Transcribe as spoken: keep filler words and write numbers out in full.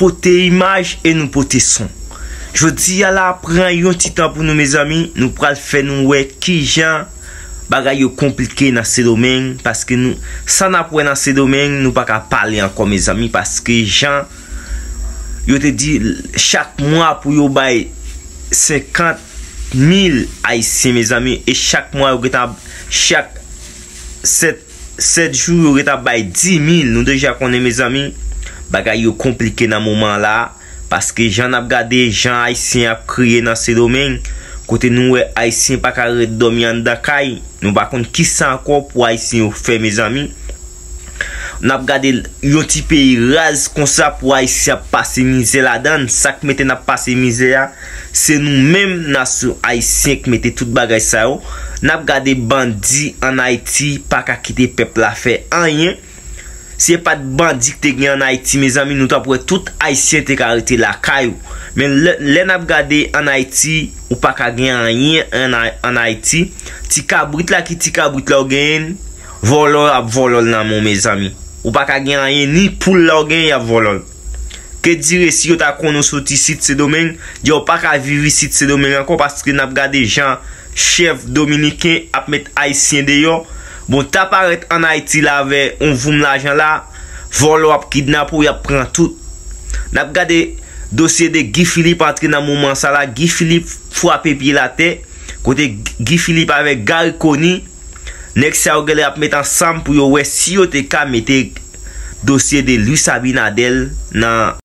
pote imaj e nou pote son. Jodi a la, pran yon ti tan pou nou, mezanmi. Nou pral fè nou wè kijan bagay yo konplike nan Sendomeng, paske nou, sa n ap wè nan Sendomeng, nou pa ka pale ankò, mezanmi, paske jan yo te di, chak mwa pou yo bay senkant mil Ayisyen, mezanmi, e chak mwa yo gentan, chak sèt, sèt jou, yo gentan bay dis mil. Nou deja konnen, mezanmi, bagay yo konplike nan moman la, paske jan n ap gade, jan Ayisyen ap kriye nan Sendomeng, kote nou wè Ayisyen pa ka ret dòmi anndan kay, nou pa konn kisa ankò pou Ayisyen yo fè, mezanmi. N ap gade yon ti peyi raz konsa pou Ayisyen ap pase mizè ladan l. Sa k mete n ap pase mizè a, se nou menm, nasyon ayisyen, k mete tout bagay sa yo. N ap gade bandi ann Ayiti pa ka kite pèp la fè anyen. Si se pa t bandi ki te gen ann Ayiti, mezanmi, nou t ap wè tout Ayisyen te ka rete lakay ou. Men lè, lè n ap gade ann Ayiti, ou pa ka gen anyen ann Ay-, ann Ayiti. Ti kabrit la ki ti kabrit la ou genyen, vòlò ap vòlò l nan men w, mezanmi. Ou pa ka gen anyen, ni poul la ou genyen, y ap vòlò l. Ke dire si yo ta konnen w soti isit Sendomeng, di yo pa ka viv isit Sendomeng ankò, paske n ap gade jan chèf dominiken ap met Ayisyen deyò. Bon, ta parèt ann Ayiti la avè yon voum lajan la, vòlò ap kidnape w, y ap pran tout. N ap gade dosye de Guy Philippe antre nan moman sa la. Guy Philippe frape pye l atè, kote Guy Philippe avèk Garry Conille, nèg sa yo genlè ap met ansanm pou yo wè si yo te ka mete dosye de Luis Abinader nan